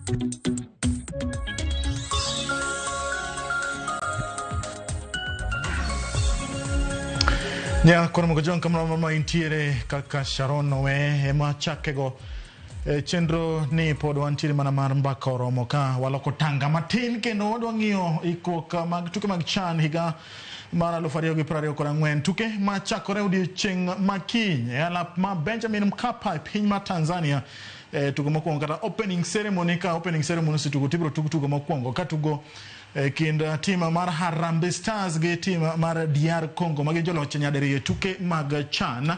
Nya koro mogo jong kamoro ma intiere kaka Sharon Owe ema chakego e chenro ni pod wantiere mana mar mbaka oromo ka waloko tanga matin kendo wadwa ng'iyo ikruok mag tuke mag CHAN higa mar 2024 tuke machakore odiochieng' ma kiny e alap ma Benjamin Mkapa e piny mar Tanzania e tugo mokwongo kata opening ceremony ka opening ceremony osetugo tibiro tug tugo mokwongo ka tugo e kind tim mar Harambee Stars gi tim mar DR Congo ma gin joloch nyadiriyo e tuke mag CHAN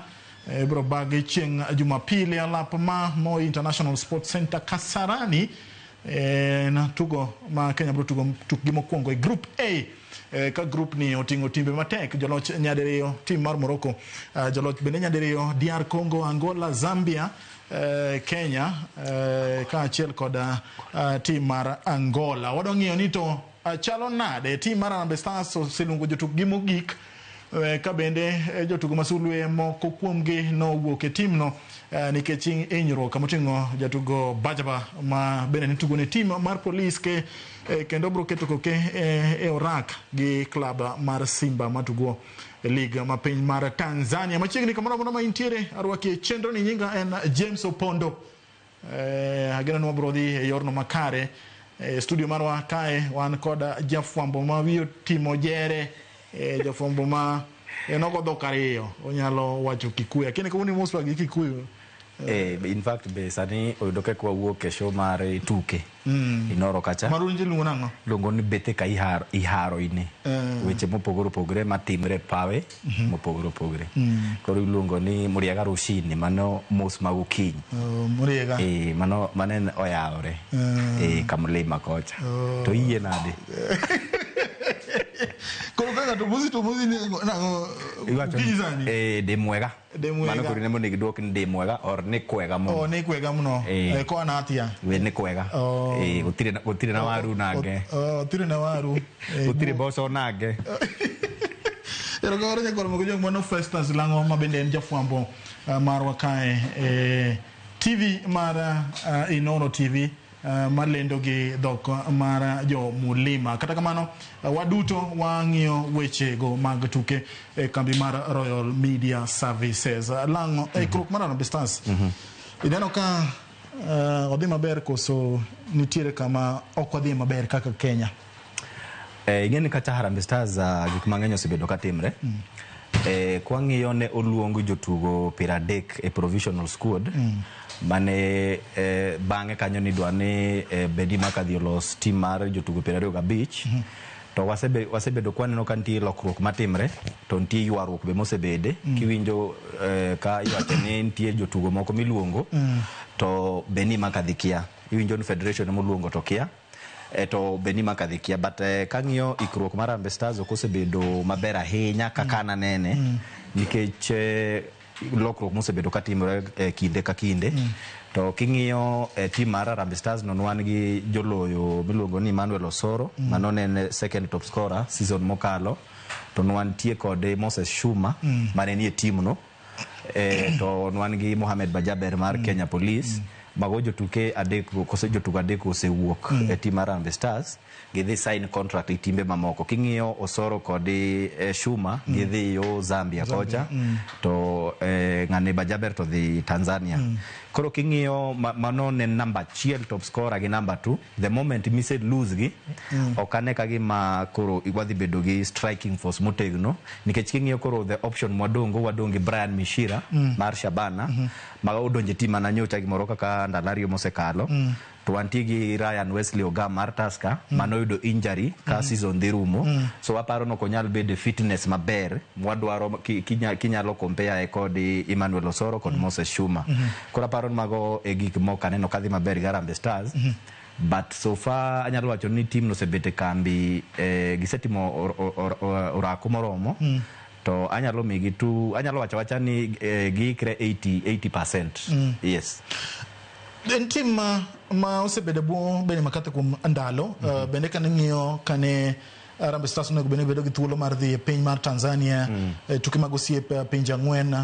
ibiro bagi chieng' Jumapil e alap ma Moi International Sports Center Kasarani en tugo ma Kenya biro tugo tukgi mokwongo e Group A ka group ni oting'o timbe matek joloch nyadiriyo tim mar Morocco joloch bende nyadiriyo DR Congo, Angola, Zambia, Kenya kaachiel kod tim mar Angola. Wadwa ng'iyo ni to chalo nade tim mar Harambee Stars oseluongo jotukgi mogik ka bende jotugo ma sulwe moko kuomgi nowuok e timno nikech hinyruok moting'o jatugo Bajaba ma bende ne tugo ne tim mar Police ke kendo biro keto koke e orak gi klab mar Simba matugo e lig ma piny mar Tanzania. Machiegni kamoro amora ma intiere arwaki e chenro ni nyinga en James Opondo. Ageno ni wabiro dhi e yorno makare. E studio marwa kae wan kod jafwambo ma wiye otimo jere, jafwambo ma en ogo dhok ariyo, onyalo wacho Kikuyu. Lakini kawuono imoswa gi Kikuyu. In fact be sani oyudo kaka wawuok e show mar tuke Inoro kacha. Maru nje luongo nang'o? Luongo ni bethe ka iharo ini. Weche mopogore opogore matimre e pawe mopogore opogore. Koro iluongo ni Muriega Rushini, mano mos ma gokinyi. Oh, Muriega. Mano mano en oyawore. Kamlima kocha. To iyie nade? Koro ka ng'ato mosi to mosi ni nang'o Iwacho ni okinyi sani? Dhi mwega. Dhi mwega. Mano koro in ema onego idwok ni dhi mwega or ni kwega muno. Oh, ni kwega muno. Koa na atia. We ni kwega. Oh. Gũtirĩ na waru nake. Oh, gũtirĩ na waru. Gũtirĩ mboco nake. Erokamano nyakwar Mogo Jong, mano Festus Lang'o ma bende en jafwambo marwa kae e TV mar Inooro TV malendo gi dhok mar jo Mulima. Kata kamano waduto wang'iyo weche go mag tuke e kambi mar Royal Media Services. Lang'o, ikruok mar Harambee Stars ineno ka odhi maber koso nitiere kama ok odhi maber kaka Kenya? Ing'e ni kata Harambee Stars gik mang'eny osebedo ka timre. Kwang'iyo ne oluong jotugo 30 e provisional squad mane bang'e kanyo nidwa ni Benni McCarthy olos team mar jotugo 25 to wasebedo kwaneno ka nitie lokruok matimre to nitie ywaruok be mosebede kiwinjo ka iwacho ni nitie jotugo moko miluongo to Benni McCarthy kia iwinjo ni federation emoluongo to kia to Benni McCarthy kia but kang'iyo ikruok mar Harambee Stars ok osebedo maber ahinya kaka nanene nikech lokruok mosebedo katimore kinde ka kinde to king'iyo team mar Harambee Stars no wan gi joloyo miluongo ni Emmanuel Osoro mano ne en second top scorer season mokalo to nwantie kod Moses Shuma mane nie team no to nwan gi Mohamed Bajaber mar Kenya Police mago jotuke adek kose jotugo adek osewuok e team mar Harambee Stars gidhi sign contract gi timbe mamoko king'iyo Osoro kod Shuma gidhi yo Zambia kocha to ng'ane Bajaber to dhi Tanzania koro king'iyo mano ne namba achiel top scorer gi namba 2 the moment mise lose gi ok ane ka gima koro wadhi bedo gi striking force motegno nikech king'iyo koro the option mwadongo wadong' gi Brian Mishira mar Shabana ma odonje team mana nyocha gimoro kaka ndalo ariyo mosekalo to wantie gi Ryan Wesley Ogam mar Tusker manoyudo injury ka season dhi rumo so waparo ni ok onyal bedo e fitness maber mwadwaro kinyalo compare kod Emmanuel Osoro kod Moses Shuma koro aparo ni mago e gik mok aneno kadhi maber gi Harambee Stars but so far anyalo wacho ni team no osebet e kambi gisetimo orako moromo to anyalo migi tu anyalo wacho awacha ni giikre 80% yes. En team ma osebedo e bwo Benni McCarthy kuom ndalo bende kane ng'iyo kane Harambee Stars onego bed ni bedo gi thuolo mar dhi e piny mar Tanzania e tuke mag osiep pinje ang'wen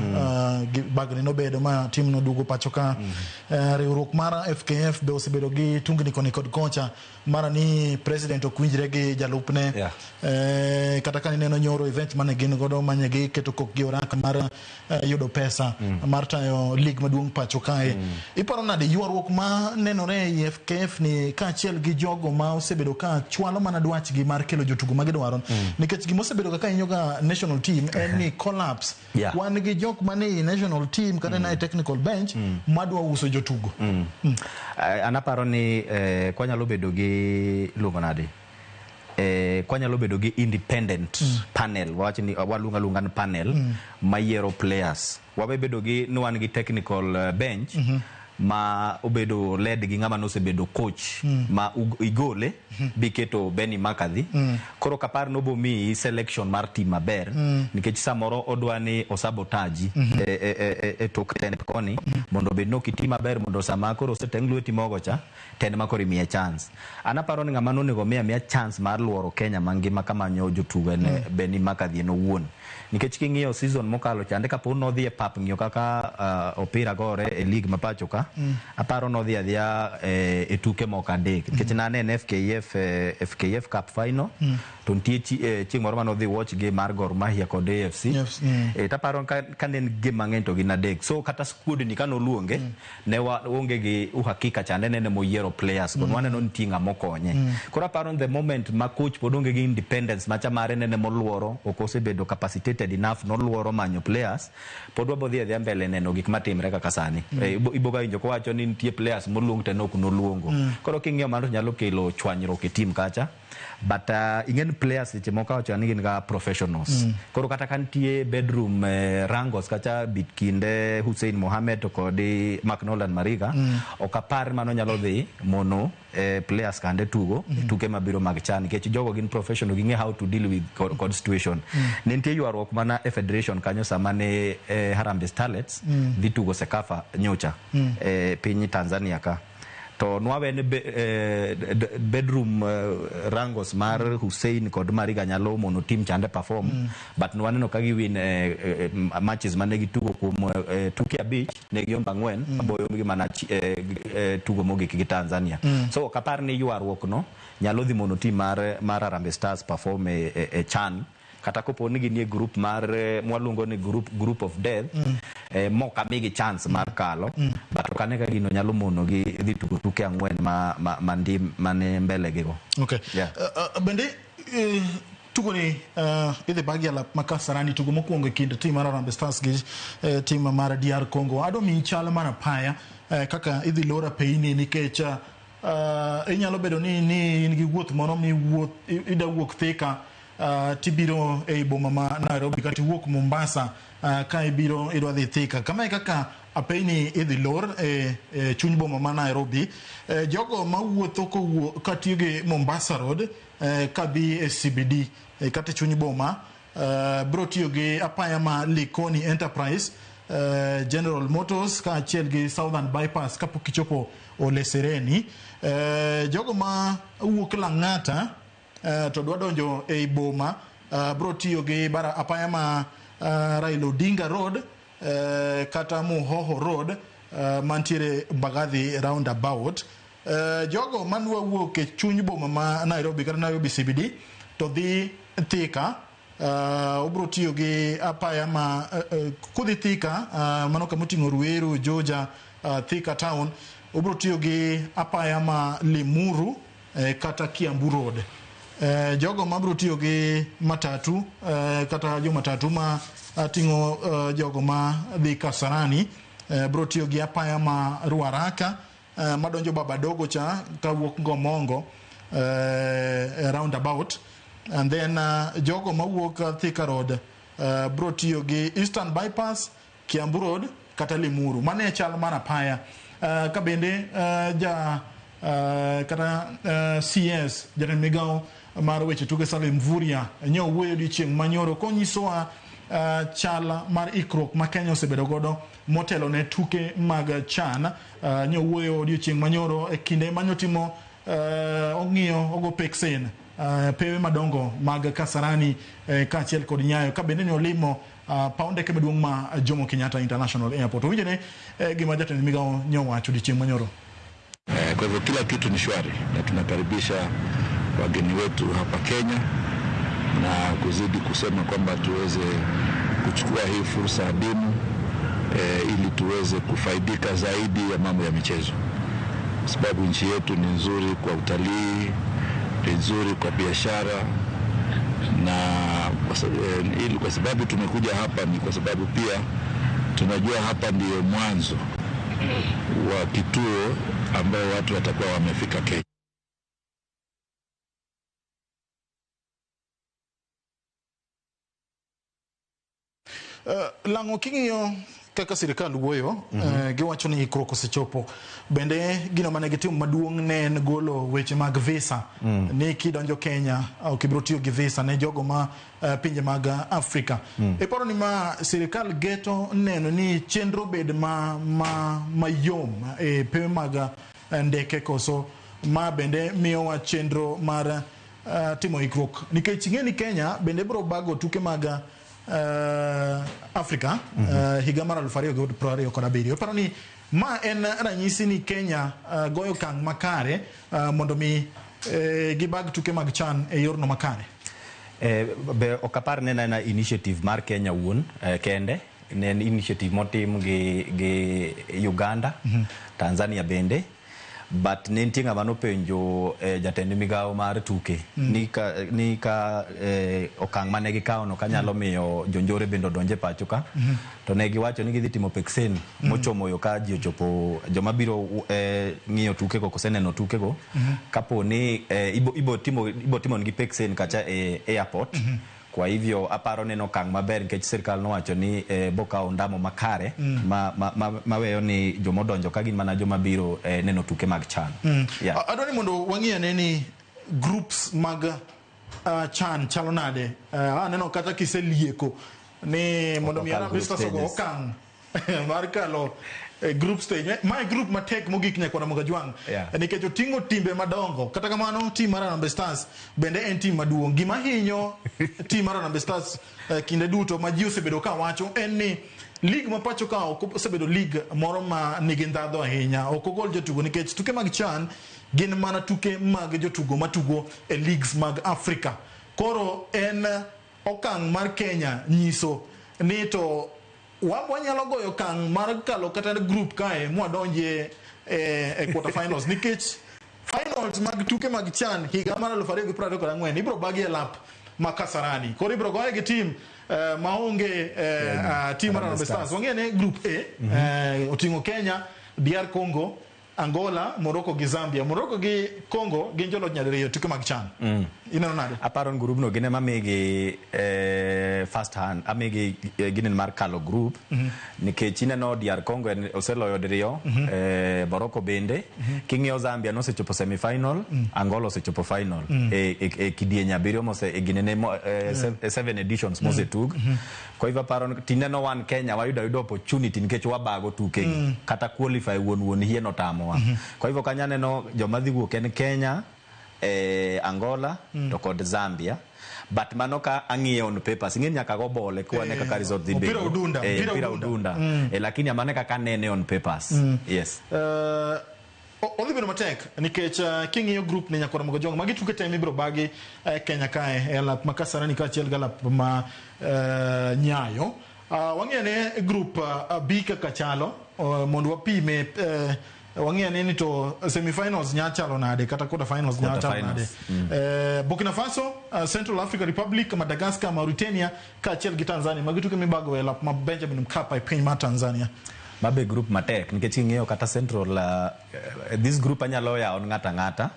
bagni nobedo ma tim noduogo pacho ka. Riwruok mar FKF be osebedo gi tungni koni kod kocha mara ni president ok winjre gi jalupne. Kata ka ineno nyoro event mane gin godo manye gi keto kokgi oraka mar yudo pesa mar tayo league maduong' pacho kae. Iparo nade ywaruok ma nenore ei FKF ni kaachiel gi jogo ma osebedo ka chwalo mana dwachgi mar kelo jotugo ma gidwaro? Nikech gima osebedo kaka hinyo ga national team en ni collapse. Wan gi jok mane ei national team kata e technical bench madwa uso jotugo. An aparo ni kwanyalo bedo gi luongo nade, kwanyalo bedo gi independent panel, wawach ni waluongo aluonga ni panel mayiero players, wabe bedo gi ni wan gi technical bench ma obedo led gi ng'ama nosebedo coach ma igole biketo Benny McCarthy. Koro kapar nobo miyi selection mar team maber, nikech samoro odwa ni osabotage e tok tent koni mondo obed ni ok iti maber, mondo sama koro oseteng' lweti mogo cha ten ma koro imiye chance. An aparo ni ng'ama nonego miya miya chance mar luoro Kenya mangima kamanyo jotugo en Benny McCarthy en owuon, nikech king'iyo season mokalo chande, kapo nodhi e pap ng'iyo kaka opira gore e league ma pacho ka, aparo nodhi adhiya e tuke moko adek, nikech nanene FKF Cup final to nitie chieng' moro manodhi watch game mar Gor Mahia kod AFC. Taparo ka ne en game mang'eny to gin adek, so kata squad ni kanoluonge ne onge gi uhakika chande nene moyiero players go. Waneno nitie ng'ama okonye. Koro aparo ni the moment ma coach pod onge gi independence macha mare nene moluoro, ok osebedo capacitated enough noluoro manyo players, pod wabo dhi adhiya mbele neno gik matimre kaka sani. Ibo ga winjo kowacho ni nitie players moluong to en ok noluongo. Koro king'iyo mano to nyalo kelo chwanyruok e team kacha, but ing'e ni players seche moko awacho ni gin ga professionals. Koro kata ka nitie bedroom wrangles kacha kinde Hussein Mohamed to kod McNolan Mariga, ok apar mano nyalo dhi mono players kande tugo tuke mabiro mag CHAN, nikech jogo gin professional, ging'e how to deal with kod situation. Ne nitie ywaruok mana e federation kanyo sama ne Harambee Starlets dhi tugo CECAFA nyocha piny Tanzania ka, to nwawene bedroom wrangles mar Hussein kod Mariga nyalo mono team chande perform, but nwaneno ka giwin matches mane gitugo kuom tuke 5, ne giombo 4, boyo gi mana tugo mogik gi Tanzania. So ok apar ni ywaruok no nyalo dhi mono team mar Harambee Stars perform e CHAN, kata kopo ni ginie group mar mwaluongo ni group of death mok amigi chance mar kalo, but ok ane ka gino nyalo mono gi dhi tugo tuke 4 ma ndim mane mbele gi go. Bende tugo ni idhi bagi alap ma Kasarani, tugo mokwongo e kind team mar Harambee Stars gi team mar DR Congo. Adwa miyi chal mar apaya kaka idhi lor apeini, nikech inyalo bedo ni in gi wuoth moro miwuoth ida wuok Thika tibiro ei boma ma Nairobi, kata iwuok Mombasa ka ibiro idwa dhi Thika. Kama e kaka apeini idhi lor e chuny boma ma Nairobi. Jogo mawuotho kowuok katiyo gi Mombasa Road kadhi e CBD kata e chuny boma bro tiyo gi apaya ma Likoni Enterprise, General Motors kaachiel gi Southern Bypass kapok ichopo Ole Sereni. Jogo ma wuok Lang'ata to dwa donjo ei boma bro tiyo gi bara apaya ma Raila Odinga Road kata Muhoho Road mantiere Mbagathi Roundabout. Jogo manwa wuok e chuny boma ma Nairobi kata Nairobi CBD to dhi Thika, obro tiyo gi apaya ma kodhi Thika, mano kama oting'o Ruiru, Juja, Thika Town, obro tiyo gi apaya ma Limuru kata Kiambu Road. Jogo mabro tiyo gi matatu kata jo matatu ma ting'o jogo ma dhi Kasarani bro tiyo gi apaya ma Ruaraka madonjo Babadogo cha kawuok Ngomongo roundabout, and then jogo mawuok Thika Road bro tiyo gi Eastern Bypass, Kiambu Road kata Limuru. Mano e chal mar apaya. Ka bende ja kata CS, jatend migao mar weche tuke Salim Mvurya nyo owuoyo odiochieng' manyoro konyisowa chal mar ikruok ma Kenya osebedo godo motelo ne tuke mag CHAN. Nyo owuoyo odiochieng' manyoro e kinde manyotimo ong'iyo ogo peksen. pewe madongo mag Kasarani kaachiel kod Nyayo ka bende ne olimo paw ndeke maduong' ma Jomo Kenyatta International Airport. Owinjo ne gima jatend migawo nyowacho odiochieng' manyoro. Kwa hivyo kila kitu ni shwari na tunakaribisha wageni wetu hapa Kenya na kuzidi kusema kwamba tuweze kuchukua hii fursa adimu ili tuweze kufaidika zaidi ya mambo ya michezo, kwa sababu nchi yetu ni nzuri kwa utalii, ni nzuri kwa biashara na ili kwa sababu tumekuja hapa ni kwa sababu pia tunajua hapa ndiyo mwanzo wa kituo ambao watu watakuwa wamefika Kenya. Lang'o king'iyo kaka sirikal wuoyo, giwacho ni ikruok osechopo. Bende gino mane gitimo maduong' ne en golo weche mag visa. Ni kidonjo Kenya ok ibiro tiyo gi visa ne jogo ma pinje mag Afrika. Iparo ni ma sirikal geto neno ni chenro bed ma mayom e pewe mag ndeke koso ma bende miyowa chenro mar timo ikruok. Nikech ing'e ni Kenya bende biro bago tuke mag Afrika higa mar 2027. Aparo ni ma en ranyisi ni Kenya goyo okang' makare mondo mi gibag tuke mag CHAN e yorno makare. Be ok apar ni en initiative mar Kenya wuon kende, ne en initiative motim gi Uganda, Tanzania bende. But ne nitie ng'ama nopenjo jatend migawo mar tuke ni ka okang' mane gikawo no kanyalo miyo jonjore bende odonje pacho ka, to ne giwacho ni gidhi timo peksen mochomo yo ka ji ochopo joma biro ng'iyo tukego kose neno tukego, kapo ni ibo timo nigi peksen kacha e airport. Kwa hivyo aparo neno okang' maber nikech sirikal nowacho ni bokawo ndamo makare maweyo ni jomodonjo ka gin mana joma biro neno tuke mag CHAN. Yeah. Adwa ni mondo wang'i ane ni groups mag CHAN chalo nade. Aneno kata kiselieko ni mondo mi Harambee Stars ogo okang' mar kalo group stage. Mae group matek mogik nyaka Ramogi Ajwang'. Nikech oting'o timbe madongo. Kata kamano team mar Harambee Stars bende en team maduong'. Gima hinyo team mar Harambee Stars kinde duto ma ji osebedo ka wacho en ni league ma pacho ka ok osebedo league moro ma nigi ndhadho ahinya. Ok ogol jotugo nikech tuke mag CHAN gin mana tuke mag jotugo matugo e leagues mag Afrika. Koro en okang' mar Kenya nyiso ni to wanyalo goyo okang' mar kalo kata group kae mwadonje e quarter finals, nikech finals mag tuke mag CHAN higa mar 2024 ibiro bagi e lap ma Kasarani. Koro ibiro goye gi team maonge team mar Harambee Stars. Wang'e ni group A oting'o Kenya, DR Congo, Angola, Morocco gi Zambia. Morocco gi Congo gin joloch nyadiriyo tuke mag CHAN. Ineno nade? Aparo ni group no gin ema migi first hand, amigi ginen mar kalo group. Nikech ineno DR Congo oseloyo diriyo, Morocco bende. King'iyo Zambia nosechopo semi-final, Angola osechopo final. E kidieny abiriyo mose ginene 7 editions mosetug. Kwa hivyo aparo tineno wan Kenya wayudo ayuda opportunity nikech wabago tukegi. Kata qualify wuon hie notamowa. Kwa hivyo kanyo aneno joma dhi wuok en Kenya, Angola to kod Zambia. But mano ka ang'iyo on papers, ing'e nyaka go bole kwane kaka result dhi bedo. Mpira udunda. Lakini amane kaka nene on papers. Yes. Odhi bedo matek nikech king'iyo group ni nyaka Ramogi Ajwang' magi tuke te mibiro bagi Kenya kae e lap ma Kasarani kaachiel gi lap ma Nyayo. Wang'iyo ne group B kaka chalo mondo wapime. Wang'iyo ne ni to semi-finals nya chalo nade kata quarter finals nya chalo nade. Burkina Faso, Central African Republic, Madagascar, Mauritania kaachiel gi Tanzania. Magi tuke mibago e lap ma Benjamin Mkapa e piny mar Tanzania. Mabe group matek nikech king'iyo kata Central this group anyalo yawo ng'ata ng'ata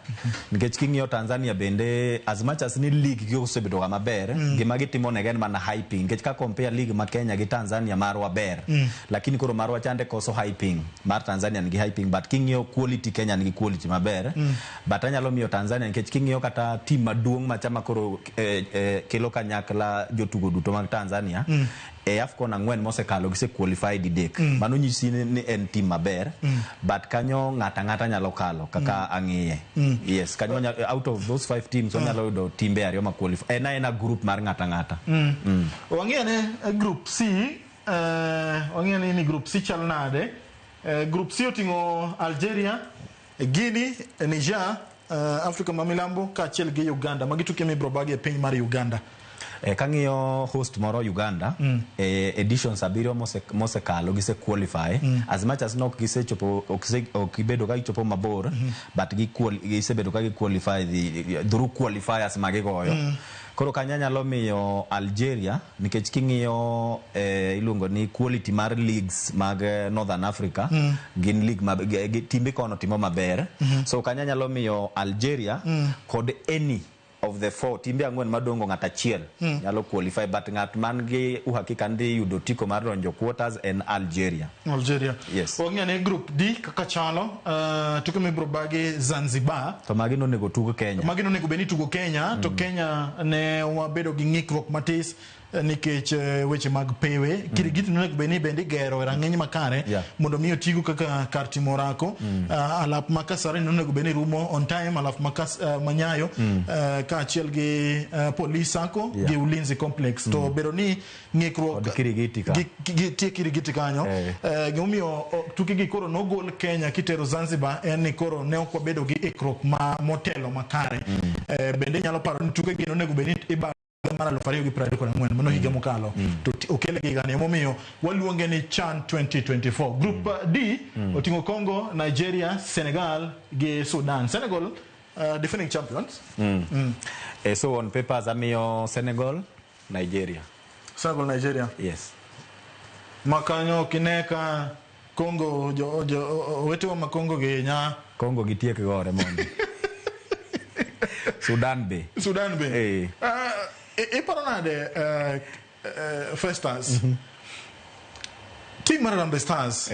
nikech king'iyo Tanzania bende as much as ni league gi osebedo ga maber, gima gitimo ne en mana hyping nikech ka compare league ma Kenya gi Tanzania marwa ber, lakini koro marwa chande koso hyping. Mar Tanzania nigi hyping, but king'iyo quality Kenya nigi quality maber. But anyalo miyo Tanzania nikech king'iyo kata team maduong' machama koro kelo kanyakla jotugo duto mag Tanzania. E AFCON 4 mosekalo, gise qualify didek. Mano nyisi ni en team maber, but kanyo ng'ata ng'ata nyalo kalo kaka ang'iye. Yes, kanyo out of those five teams wanyalo yudo timbe ariyo ma qualify. En aena group mar ng'ata ng'ata. Wang'iyo ne group C, wang'iyo ni group C chal nade. Group C oting'o Algeria, Guinea, Niger, Afrika ma Milambo kaachiel gi Uganda. Magi tuke mibiro bagi e piny mar Uganda. Kang'iyo host moro Uganda, editions 7 mosekalo gise qualify. As much as nok gisechopo, ok gibedo ka gichopo mabor, but gisebedo ka gi qualify through qualifiers magigoyo. Koro kanyo nyalo miyo Algeria, nikech king'iyo iluongo ni quality mar leagues mag Northern Africa, gin league ma timbe kono timo maber. So kanyo nyalo miyo Algeria kod any of the four timbe 4 madongo, ng'at achiel nyalo qualify, but ng'at man gi uhakika ni dhi yudo otiko mar donjo quarters en Algeria. Algeria. Yes. Wang'iyo ne group D kaka chalo, tuke mibiro bagi Zanzibar. To magi nonego tug Kenya. Magi nonego bed ni tugo Kenya, to Kenya ne wabedo gi ng'ikruok matis nikech weche mag pewe. Kirigiti nonego bed ni bende igero e rang'iny makare mondo mi otigo kaka kar timo orako. Alap ma Kasarani nonego bed ni rumo on time, alap ma Manyayo, kaachiel gi Police Sacco gi Ulinzi Complex. To bedo ni ng'ikruok Kod Kirigiti ka. Gi tie Kirigiti kanyo. Gimomiyo tuke gi koro nogol Kenya kitero Zanzibar en ni koro ne ok wabedo gi ikruok ma motelo makare. Bende nyalo paro ni tuke gi nonego bed ni ibago mar 2024, mano higa mokalo, to okele gi higani, emomiyo waluonge ni CHAN 2024. Group D oting'o Congo, Nigeria, Senegal gi Sudan. Senegal, defending champions. So on papers amiyo Senegal, Nigeria. Senegal, Nigeria. Yes. Makanyo ok ine ka Congo, jo owetewa ma Congo gi nya Congo gitiek gore mondo. Sudan be. Sudan be. Eh. Iparo nade, Festus? Team mar Harambee Stars,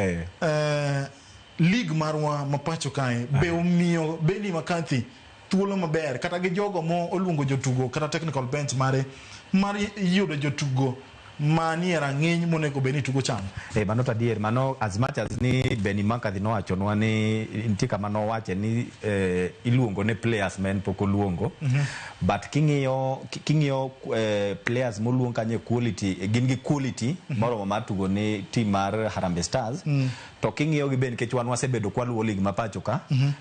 league marwa ma pacho kae be omiyo Benni McCarthy thuolo maber kata gi jogo mo oluongo jotugo kata technical bench mare mar yudo jotugo manie rang'iny monego bed ni tugo CHAN? Mano to adier, mano as much as ni Benni McCarthy nowachonwa ni nitie kama nowache ni iluongo ne players ma en pok oluongo, but king'iyo players moluong kanyo e quality, gin gi quality moromo mar tugo ni team mar Harambee Stars. To king'iyo gi be, nikech wan wasebedo kwaluwo league ma pacho ka,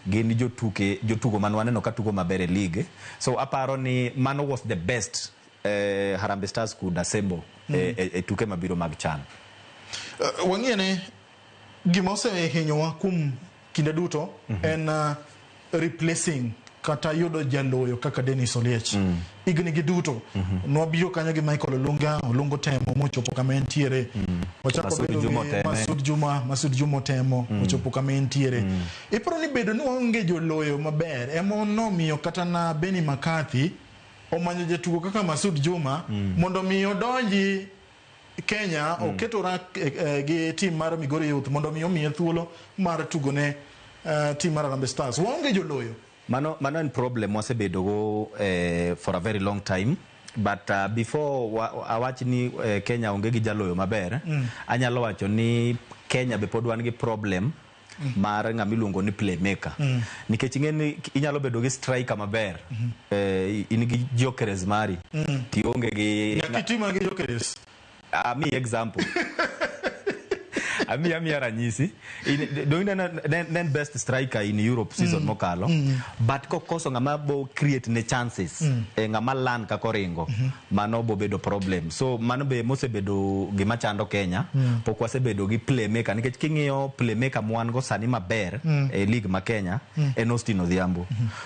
gin jotuke jotugo man waneno ka tugo maber e league. So aparo ni mano was the best Harambee Stars could assemble e tuke mabiro mag CHAN. Wang'iyo ne gima osehinyowa kuom kinde duto en replacing kata yudo jaloyo kaka Dennis Oliech. Higni gi duto nwabiro kanyo gi Michael Olunga, Olunga otemo mochopo kama entiere. Wachako Masud bedo Juma gi oteme. Masud Juma, Masud Juma otemo ochopo kama entiere. Iparo ni bedo ni waonge joloyo maber ema nomiyo kata na Benni McCarthy omanyo jatugo kaka Masud Juma mondo mi odonji Kenya, oketo rak gi team mar Migori Youth mondo mi omiye thuolo mar tugo ne team mar Harambee Stars? Waonge joloyo. Mano en problem wasebedogo for a very long time, but before awach ni Kenya onge gi jaloyo maber, anyalo wacho ni Kenya be pod wan gi problem mar ng'ama iluongo ni playmaker, nikech ing'e ni inyalo bedo gi striker maber, in gi Gyökeres mari, tionge gi Nyaka itima gi Gyökeres. Ami example, amiya ranyisi. Do ineno ne en best striker in Europe season mokalo, but kokoso ng'ama bo create ne chances, ng'ama lan kaka oringo, mano bo bedo problem. So mano be mosebedo gima chando Kenya. Pok wasebedo gi playmaker, nikech king'iyo playmaker mwan go sani maber e league ma Kenya en Austin Odhiambo.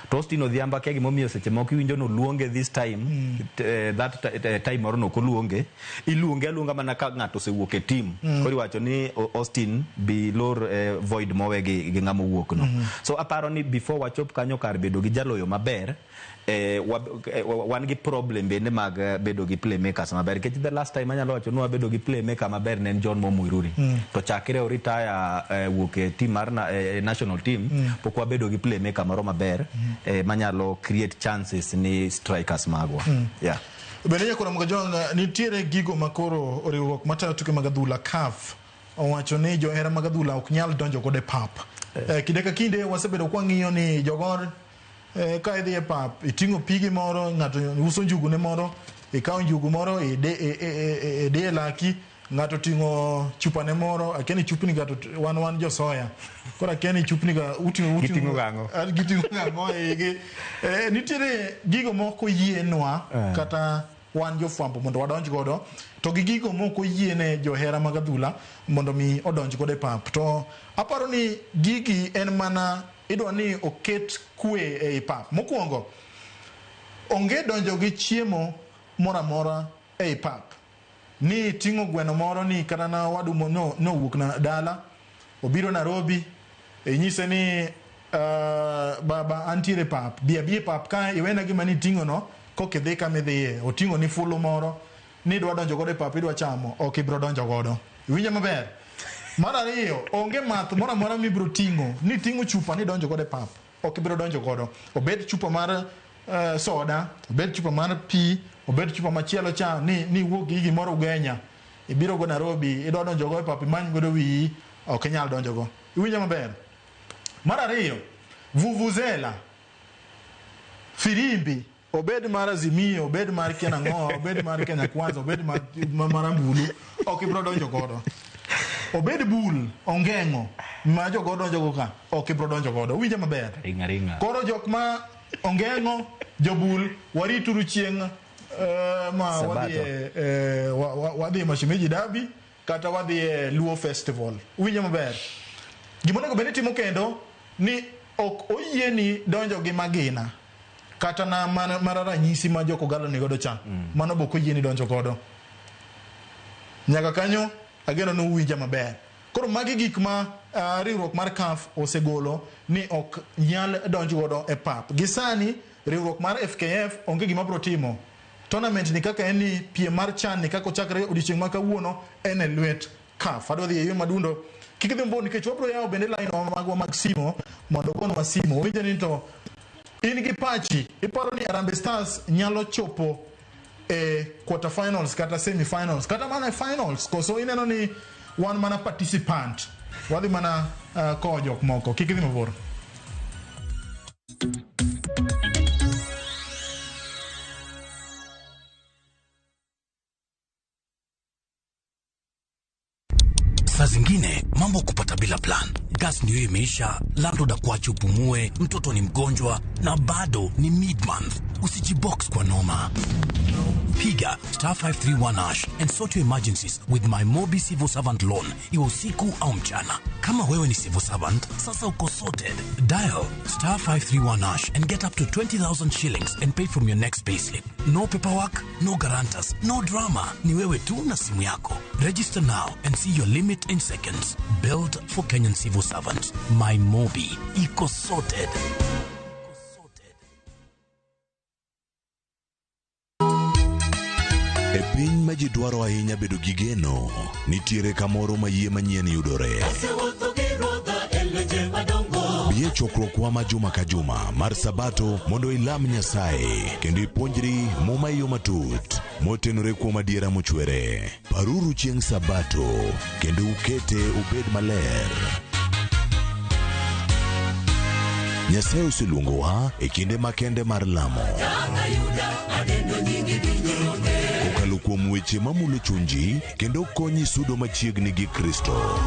To Austin Odhiambo akia gimomiyo seche moko iwinjo noluonge this time, that time moro nok oluonge. Iluonge aluonga mana ka ng'ato osewuok e team. Koro iwacho ni Austin bi lor void mowe gi ng'ama owuok no. So aparo ni before wachop kanyo kar bedo gi jaloyo maber, wan gi problem bende mag bedo gi playmakers maber, nikech the last time anyalo wacho ni wabedo gi playmaker maber ne en John Mo Muiruri. To chakre o retire, wuok e team mar national team, pok wabedo gi playmaker moro maber manyalo create chances ni strikers magwa. Yeah. Bende nyakora Mugajwang' nitiere gigo makoro riwruok matayo tuke mag adhula CAF owacho ni johera mag adhula ok nyal donjo godo e pap. Kinde ka kinde wasebedo kwang'iyo ni jogor ka idhi e pap iting'o pigi moro, ng'ato uso njugu ne moro, ikawo njugu moro ide e laki, ng'ato ting'o chupa ne moro, akia ni chupni ga to wan josoya. Koro akia ni chupni ga uting'o Giting'o gang'o? Giting'o gang'o e igi. Nitiere gigo moko yienwa kata wan jofwambo mondo wadonj godo, to gi gigo moko yiene johera mag adhula mondo mi odonj godo e pap. To aparo ni gigi en mana idwa ni oket kwe ei pap. Mokwongo, onge donjo gi chiemo moro amora ei pap. Ni ting'o gweno moro ni kata na wadu no nowuok na dala, obiro Nairobi, inyise ni baba antiere pap, bi abi e pap ka iwena gima niting'o no, kokidhi kama idhiye, oting'o ni fulu moro, ni idwa donjo godo e pap, idwa chamo, ok ibiro donjo godo. Iwinjo maber? Mar ariyo, onge math moro amora mibiro ting'o, ni ting'o chupa ni donjo godo e pap, ok ibiro donjo godo. Obed chupa mar soda, obed chupa mar pi, obed chupa machielo cha, ni wuok gi gimoro Ugenya, ibiro go Nairobi, idwa donjo go e pap, imany godo wiyi, ok inyal donjo go. Iwinjo maber? Mar ariyo, vuvuzela, firimbi, obed mar Azimio, obed mar Kianang'o, obed mar Kenya Kwanza, obed mar Ambulu, ok ibiro donjo godo. Obed bul, ongeng'o, ma jogo donjo go ka, ok ibiro donjo godo. Winjo maber? Ringa ringa. Koro jok ma ongeng'o, jobul, warituru chieng' ma wadhi e Mashemeji Derby kata wadhi e Luo Festival. Winjo maber? Gima onego bed ni timo kendo ni ok oyieni donjo gi magina kata na mar ranyisi ma jok Ogalo ni godo cha. Mano be ok oyieni donjo godo. Nyaka kanyo ageno ni uwinja maber. Koro magi gik ma riwruok mar CAF osegolo ni ok nyal donj godo e pap. Gi sani riwruok mar FKF onge gima biro timo. Tournament ni kaka en ni piem mar CHAN ni kaka ochakre odiochieng' ma kawuono en e lwet CAF. Adwa dhi e yo madundo. Kik idhi mabor nikech wabiro yawo bende line magwa mag simo mondo ogonwa simo. Winjo ni to in gi pachi, iparo ni Harambee Stars nyalo chopo e quarter finals kata semi finals kata mana e finals, koso ineno ni wan mana participant, wadhi mana kowo jok moko. Kik idhi mabor. Saa zingine mambo kupata bila plan. Gas ndio imeisha, landlord akuache upumue, mtoto ni mgonjwa na bado ni mid-month. Usijibox kwa noma. Piga star 531 hash and sort your emergencies with my Mobi Civil Servant Loan, iwe usiku au mchana. Kama wewe ni civil servant, sasa uko sorted. Dial star 531 hash and get up to 20,000 shillings and pay from your next payslip. No paperwork, no guarantors, no drama. Ni wewe tu na simu yako. Register now and see your limit in seconds. Built for Kenyan civil servants. My Mobi. Iko sorted. E piny ma ji dwaro ahinya bedo gi geno, nitiere kamoro ma yie manyien yudore. Bi e chokruokwa ma juma ka juma mar Sabato mondo ilam Nyasaye kendo ipuonjri Muma e yo matut motenore kuom adiera mochwere. Paruru chieng' Sabato kendo ukete obed maler. Nyasaye oseluongowa e kinde makende mar lamo. Kokalo kuom weche mamulo chunji kendo konyi sudo machiegni gi Kristo.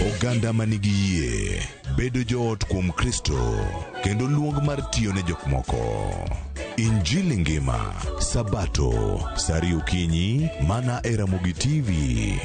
Oganda manigi yie, bedo joot kuom Kristo kendo luong mar tiyo ne jok moko. Injili ngima, Sabato, saa ariyo okinyi, mana e Ramogi TV.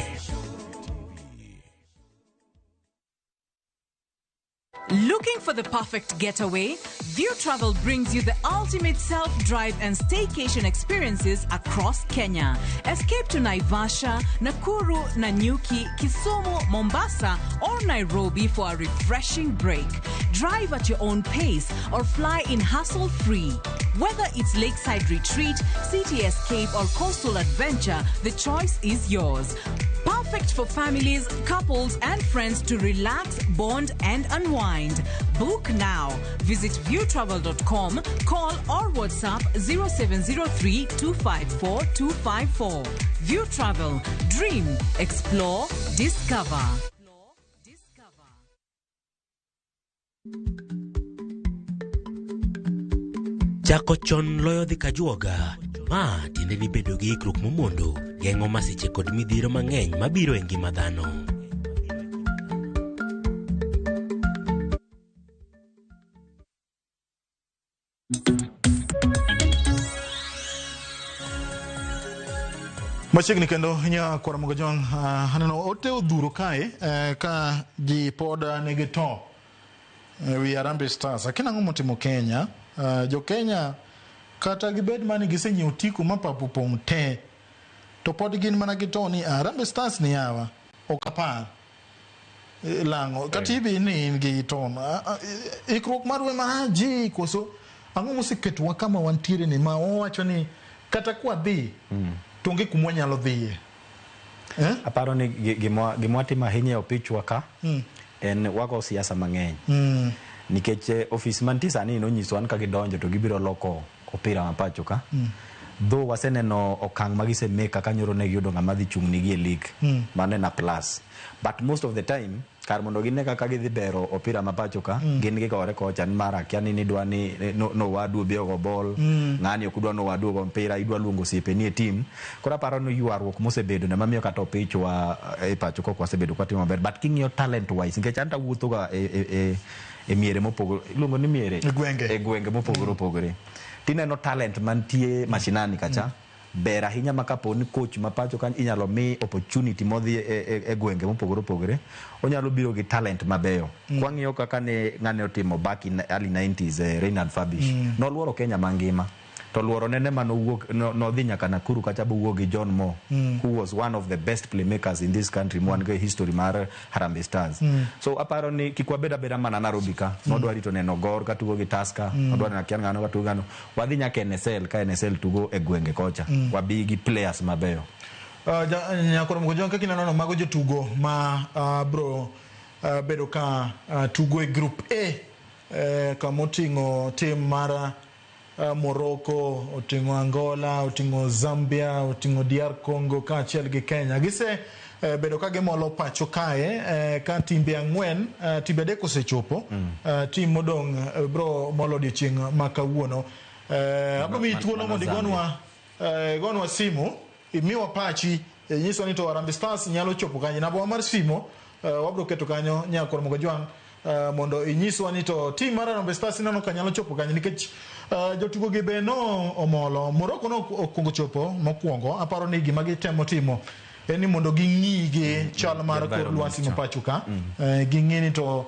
Looking for the perfect getaway? View Travel brings you the ultimate self-drive and staycation experiences across Kenya. Escape to Naivasha, Nakuru, Nanyuki, Kisumu, Mombasa, or Nairobi for a refreshing break. Drive at your own pace or fly in hassle-free. Whether it's lakeside retreat, city escape, or coastal adventure, the choice is yours. Perfect for families, couples, and friends to relax, bond, and unwind. Book now. Visit viewtravel.com, call or WhatsApp 0703 254 254. View Travel. Dream, explore, discover. Chako chon loyo dhi kajuoga. Ma tiende ni bedo gi ikruok momondo geng'o masiche kod midhiero mang'eny mabiro e ngima dhano. Machiegni kendo nya kwara Mogajong, aneno ote odhuro kae, ka ji pod nigi to wi Harambee Stars. Akia ang'o motimo Kenya. Jo Kenya kata gibed mani gisenyiewo otiko ma pap opong' te, to pod gin mana gi to ni Harambee Stars ni yawa ok apar lang'o kata ibi ni in gi ton. Ikruok marwa marach ji koso ang'o moseketowa kama wantiere ni ma wawacho ni kata kwadhi to onge kuma wanyalo dhiye, eh? Aparo ni gimwa timo ahinya e opichwa ka en wago siasa mang'eny nikech ofis mantie sani nonyisowa ni ka gidonjo to gibiro loko opira ma pacho ka. Though waseneno okang' ma gisemake kaka nyoro ne giyudo ng'ama dhi chung' nigi e league, mano en a plus, but most of the time kar mondo gine kaka gidhi bero opira ma pacho ka, gin gikore kocha ni mar akia ni nidwa ni no wadu obi ogo bol, ng'ani ok dwa no wadu ogo mpira, idwa luongo osiepeni e team. Koro aparo ni ywaruok mosebedo ne mamiyo kata opichwa e pacho ka ok wasebedo kwatimo maber. But king'iyo talent wise, nikech an tawuotho ga e miere mopogore, iluongo ni miere, E gwenge. E gwenge mopogore opogore, tineno talent mantie mashinani kacha ber ahinya, ma kapo ni coach ma pacho ka inyalo mi opportunity modhi e gwenge mopogore opogore, onyalo biro gi talent mabeyo. Kwang'iyo kaka ne ng'ane otimo back in early 90s, Reinhard Fabisch noluoro Kenya mangima, to luoro nene manowuok nodhi nyaka Nakuru kacha bowuok gi John Moore, who was one of the best playmakers in this country mwan go e history mar Harambee Stars. So aparo ni kik wabed abeda mana Nairobi ka. Nodwa rito neno Gor ka tugo gi Tusker, nodwa neno akia ng'ano ka tugo ng'ano, wadhi nyaka NSL ka NSL tugo e gwenge kocha, wabi gi players mabeyo. Nyakoro Mogajong, kaka ineno no mago jotugo ma bro bedo ka tugo e group A, kama oting'o tim mar Morocco, oting'o Angola, oting'o Zambia, oting'o DR Congo kaachiel gi Kenya. Gise bedo ka gimolo pacho kae, ka timbe ang'wen, timbe adek osechopo, tim modong' bro molo odiochieng' ma kawuono. Abro miyi thuolo mano mondo Zambia. igonwa simu, imiwa pachi, inyiswa ni to Harambee Stars nyalo chopo kanye. Namba wa mar simu wabro keto kanyo, Nyakor Mogajwang', mondo inyiswa ni to tim mar Harambee Stars ineno ka nyalo chopo kanye, nikech jotugo gi be no omolo. Morocco no okuongo chopo mokwongo. Aparo ni gima gitemo timo en ni mondo ging'i gi chal mar kor environment lwasi ma cha. pacho ka, ging'i ni to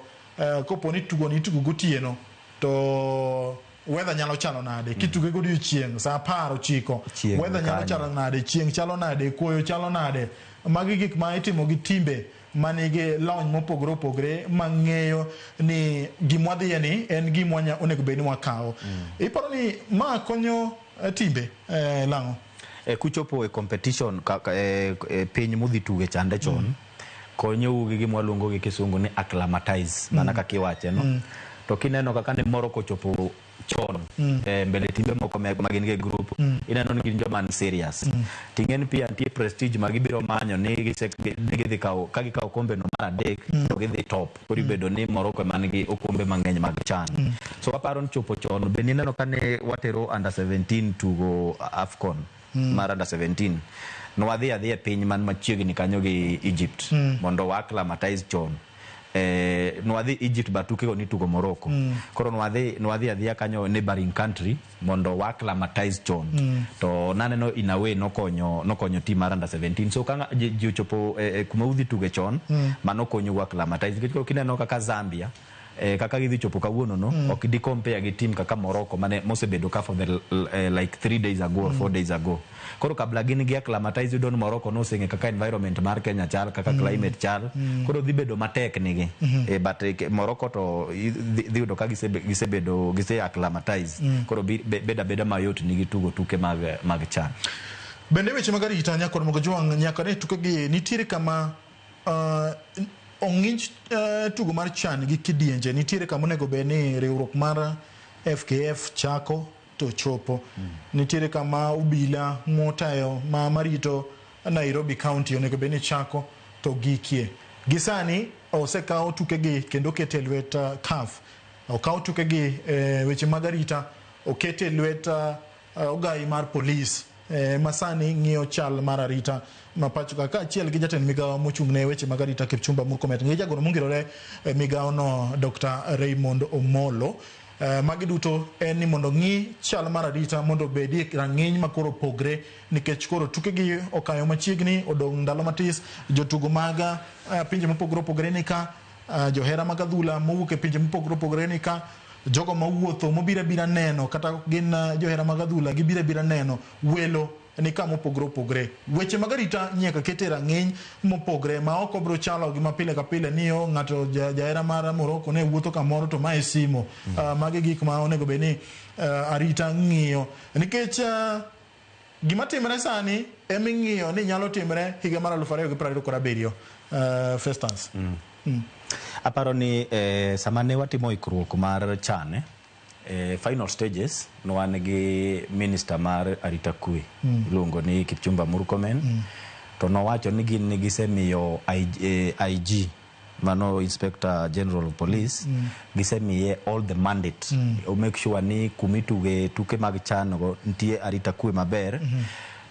kopo ni tugo ni itugo gotieno to weather nyalo chalo nade, kituge godiochieng' saa 19 Chieng' weather nyalo kanyo. chalo nade, chieng' chalo nade, koyo chalo nade. Magi gik ma itimo gi timbe manigi lony mopogore opogore mang'eyo ni gimwa dhiye ni en gimwa onego bed ni wakawo. Iparo ni ma konyo timbe lang'o? Kuchopo e competition ka, e piny mudhi tuge chande chon, konyou gi gima waluongo gi kisungu ni acclimatize, mana kaka iwache no. To kineno kaka ne Morocco chopo chon mbele timbe moko ma gin go e group, ineno ni gin joma ni serious. Ting'e ni pia nitie prestige ma gibiro manyo ni ni gidhi kawo, ka gikawo kombe no mar adek to gidhi top. Koro ibedo ni Morocco ema nigi okombe mang'eny mag CHAN. So aparo ni chopo chon be nineno ka ne watero under 17 tugo AFCON mar under 17, nwadhi adhi e piny man machiegni kanyo gi Egypt mondo wa acclimatize chon. Nwadhi Egypt but tukego nitugo Morocco. Koro nwadhi adhiya kanyo, neighboring country, mondo wa acclimatize chon. To naneno in a way nokonyo team mar under 17. So ka ji ochopo kuma udhi tuge chon, mano konyo acclimatize, nikech koro kineno kaka Zambia, kaka gidhi chopo kawuono no, ok di compare gi team kaka Morocco mane mosebedo ka for the like 3 days ago or 4 days ago. Koro kabla gin gi acclimatize, yudo ni Morocco noseng'e kaka environment mar Kenya chal, kaka climate chal. Koro dhi bedo matek nigi. But Morocco to dhi yudo ka gisebedo gise acclimatize. Koro bedo abeda mayot nigi tugo tuke mag CHAN. Bende weche mag arita nyakor Mogajwang' nyaka ne tukegi nitiere kama ong'inj tugo mar CHAN gi kidienje. Nitiere kama onego bed ni riwruok mar FKF chako to chopo. Nitiere kama obila motayo ma marito Nairobi County onego bed ni chako to gikie. Gi sani osekaw tukegi kendo okete e lwet CAF. Okaw tukegi weche mag arita okete e lwet ogai mar polis ma sani ng'iyo chal mar arita ma pacho ka kaachiel gi jatend migawo mochung' ne weche mag arita Kipchumba Murkomen gi jagoro mongirore e migawo no Dr. Raymond Omolo. Magi duto en ni mondo ng'i chal mar arita mondo obedi e rang'iny ma koro opogre nikech koro tukegi okayo machiegni, odong' ndalo matis, jotugo mag pinje mopogore opogore ni ka, johera mag adhula mowuok e pinje mopogore opogore ni ka, jogo mawuotho mobiro abira neno kata gin johera mag adhula gibiro abira neno welo ni ka mopogore opogore. Weche mag arita nyaka ket e rang'iny mopogre ma ok obiro chalo gi ma pile ka pile ni o ng'ato jahera mar Morocco ne wuotho kamoro to mae simo. Magi gik ma onego bed ni arita ng'iyo nikech gima timre sani ema ing'iyo ni nyalo timre higa mar 2027. Festus. Aparo ni sama ne watimo ikruok mar CHAN final stages ne wan gi minister mar arita kwe iluongo ni Kipchumba Murkomen to nowacho ni gin gisemiyo IG mano Inspector General of Police gisemiye all the mandate o make sure ni kumituge tuke mag CHAN go nitie arita kwe maber.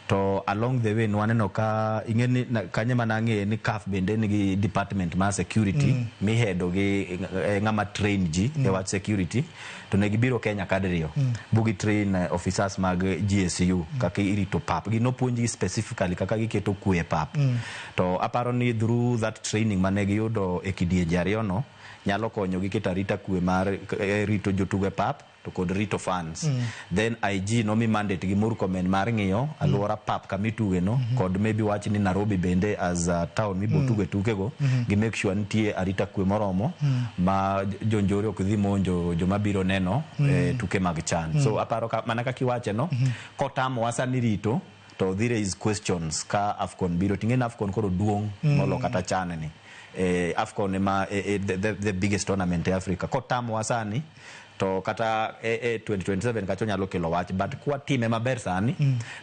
To along the way nwaneno ka ing'e ni kanye mana ang'e ni CAF bende nigi department mar security mihedo gi ng'ama train ji e wach security to ne gibiro Kenya kadiriyo bugi train officers mag GSU kaka irito pap gi nopuonjgi specifically kaka giketo kwe e pap. To aparo ni through that training mane giyudo e kidienje ariyo no nyalo konyo gi keto arita kwe mar rito jotugo e pap to kod rito fans. Then IG nomi mandate gi Murkomen mar ng'iyo alwora pap kamituge no kod maybe wach ni Nairobi bende as a town mibo tuge tukego gi make sure nitie arita kwe moromo ma jonjore ok dhi monjo joma biro neno tuke mag CHAN. So aparo ka, mana kaka iwache no kotamowa sani rito to dhi raise questions ka AFCON biro ting'e ni AFCON koro duong' molo kata CHAN ni. AFCON ema the biggest tournament e Africa. Kotamowa sani to kata 2027 kacho nyalo kelo wach, but kwatime maber sani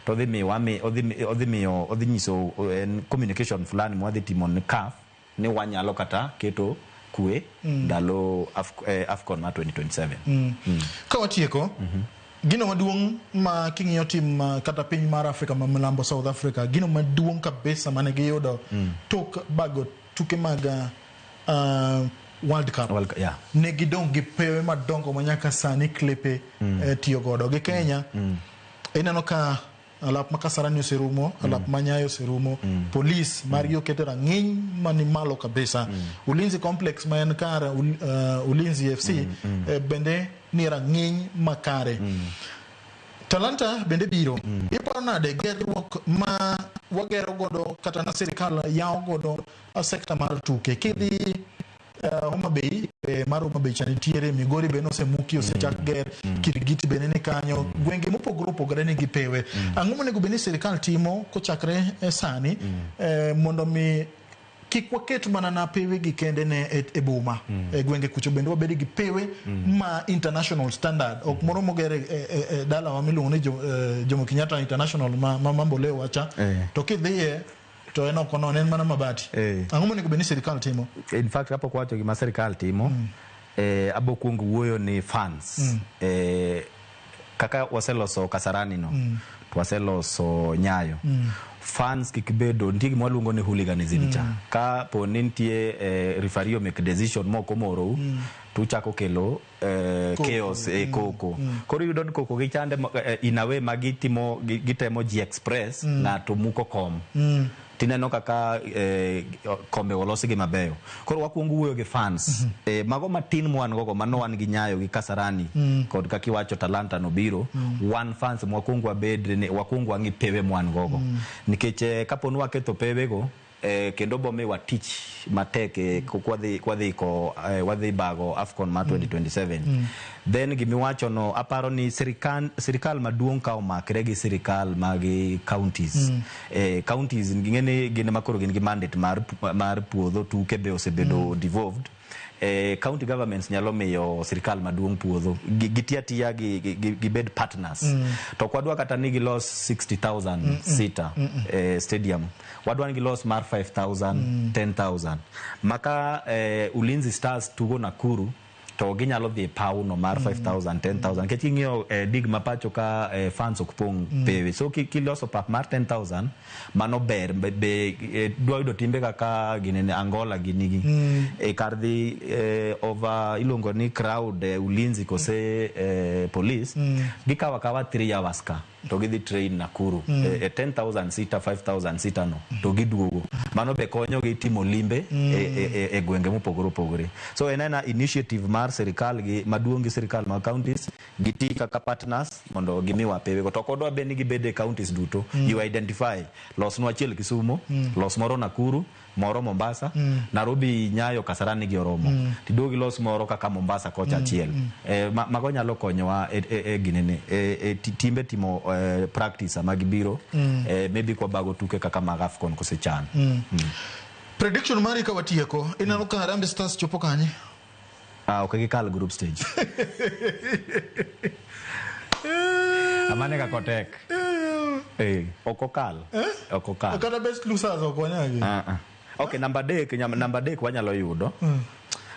to odhi miyo odhi miyo odhi nyiso en communication fulani mwadhi timo ne CAF ni wanyalo kata keto kwe ndalo AFCON mar 2027. Ka watieko, gino maduong' ma king'iyo tim kata piny mar Afrika ma milambo, South Africa, gino maduong' kabisa mane giyudo tok bago tuke mag World Cup. World Cup, yeah. Ne gidong' gi pewe madongo ma nyaka sani klepe tiyo godo. Gi Kenya, ineno ka alap ma Kasarani oserumo, alap ma Nyayo oserumo, polis margi oketo rang'iny mani malo kabisa. Ulinzi Complex ma en kar Ulinzi FC bende ni rang'iny makare. Talanta bende biro. Iparo nade gerruok ma wagero godo kata na sirikal yawo godo sekta mar tuke? Kidhi Homa Bay, mar Homa Bay cha nitiere, Migori bende osemuki, osechak ger, Kirigiti bende ni kanyo, gwenge mopogore opogore nigi pewe. Ang'o monego bed ni sirikal timo kochakre sani mondo mi kik waket mana na pewe gi kende ne e boma, e gwenge kucho bende wabed gi pewe ma international standard, ok moro moger e dalawa miluongo ni Jomo Kenyatta International ma Mamboleo wacha to kidhiye to en ok onon, en mana mabati. Ang'o monego bed ni sirikal timo? In fact, kapok wacho gima sirikal timo, abo kuongo wuoyo ni fans. Kaka waseloso Kasarani no, to waseloso Nyayo. Fans kik bedo, nitie gima waluongo ni hooliganism cha. Ka po ni nitie referee make decision mok omorou, to uchako kelo chaos e koko. Koro iyudo ni koko gi chande in a way ma gitimo gitemo ji express ng'ato muko kom. Tineno kaka kombe olosi gi mabeyo. Koro wakuongo wuoyo gi fans. Mago matin mwan gogo mano wan gi Nyayo gi Kasarani kod kaka iwacho Talanta no biro. Wan fans mwakuongo wabed ni wakuongo wang'i pewe mwan gogo. Nikech kapo ni waketho pewe go Kendo bomiwa tich matek kwadhi ko wadhi bago AFCON mar 2027. Then gimiwacho no, aparo ni sirikal maduong' ka omakre gi sirikal mag counties, counties ging'e ni gin ema koro gin gi mandate mar puodho tuke be osebedo devolved. County governments nyalo miyo sirikal maduong' puodho giti atiya gibed partners. To ok wadwa kata ni gilos 60,000 seater stadium, wadwa ni gilos mar 5000, 10,000 maka Ulinzi Stars tugo Nakuru to ginyalo dhi e pawno mar 5000, 10,000, nikech king'iyo dig ma pacho ka, fans ok pong' pewe. So kiloso pap mar 10,000 mano ber. Be dwa yudo timbe kaka ginene Angola ginigi kar dhi over iluongo ni crowd, Ulinzi kose police, gikawo akawa 3 hours ka to gidhi train Nakuru 10,000 seater, 5000 seater no to giduogo. Mano be konyo gi timo limbe e gwenge mopogore opogore. So en ena initiative mar sirikal gi maduong' gi sirikal mag counties giti kaka partners mondo gimiwa pewe go. To ok odwa be ni gibed e counties duto. You identify, losnwa achiel Kisumu, los moro Nakuru, moro Mombasa, Nairobi, Nyayo, Kasarani gi oromo. Tiduog ilos moro kaka Mombasa kocha achiel. Mago nyalo konyowa e ginene e timbe timo practice sama gibiro, maybe kwabago tuke kaka mag AFCON kose CHAN. Prediction mari ka watieko, ineno ka Harambee Stars chopo kanye? Ah, ok gikal group stage. Amane kaka otek. Ok okal. Ok okal. Kata best losers ok wanyagi. Ah, ah. Ok, namba 3 wanyalo yudo.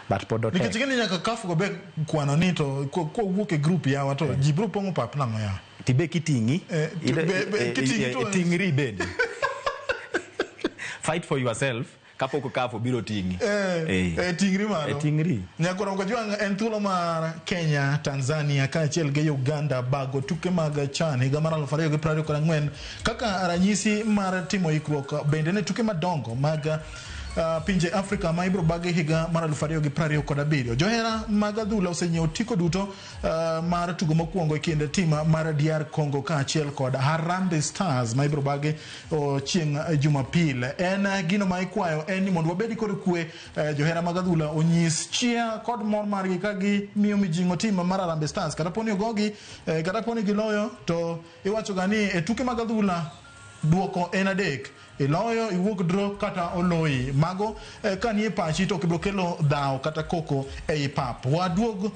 But pod otek. Nikech ing'e ni nyaka CAF go be kwano ni to kowuok e group yawa to ji biro pong'o pap nang'o yawa. Tibe kiting'i. Kiting'i Ting'ri bende. Fight for yourself kapok CAF obiro ting'i. Ting'ri malo. Ting'ri. Nyakoro Kajwang' en thuolo mar Kenya, Tanzania kaachiel gi Uganda bago tuke mag CHAN higa mar 2024 kaka ranyisi mar timo ikruok bende ne tuke madongo mag pinje Afrika ma ibiro bagi higa mar 2027. Johera mag adhula osenyiewo otiko duto mar tugo mokwongo e kind tim mar DR Congo kaachiel kod Harambee Stars ma ibiro bagi chieng' Jumapil. En gino ma ikwayo en ni mondo wabed kod kwe, johera mag adhula onyis chia kod mor margi ka gimiyo mijing'o tim mar Harambee Stars kata poni ogogi, kata poni giloyo, to iwacho ga ni e tuke mag adhula duoko en adek: iloyo, iwuok draw kata oloyi. Mago ka nie pachi to ok ibiro kelo dhawo kata koko ei pap. Waduog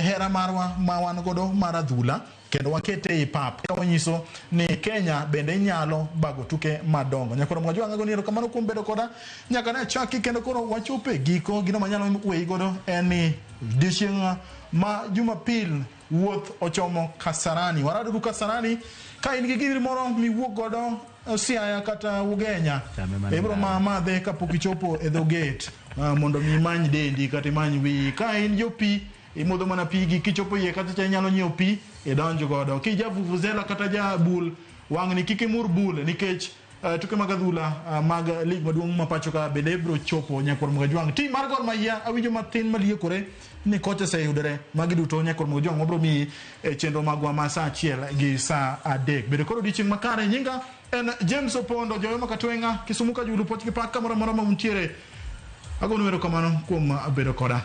hera marwa ma wan godo mar adhula kendo wakete ei pap ka wanyiso ni Kenya bende nyalo bago tuke madongo. Nyakoro Mwajwang' agoni erokamano kuom bedo koda nyaka ne chaki kendo koro wachopo e giko. Gino manyalo weyi godo en ni odiochieng' ma Jumapil wuoth ochomo Kasarani. Waradoru Kasarani ka in gi giri moro miwuok godo Siaya kata Ugenya, Chame mana ibiro ndara. madhe kapok ichopo e dho gate, mondo mi imany dendi kata imany wiyi. Ka in jo pi, imodho mana pigi, kichopo iye kacha cha inyalo nyiewo pi idonj godo. Kija vuvuzela kata ja bul, wang'ni kik imur bul nikech tuke mag adhula mag lig maduong' ma pacho ka bende ibiro chopo. Nyakwar Mugajwang', tim mar Gor Mahia awinjo mathin maliekore ni kocha oseyudore. Magi duto, Nyakwar Mugajwang', wabiro miyi e chenro magwa ma saa 1 gi saa 3. Bedo kod odiochieng' makare. Nyinga en James Opondo Joyoma Katwenga, Kisumu Kajulu, Poch gi Pak, kamoro amora ma untiere. Agonu erokamano kuom bedo koda.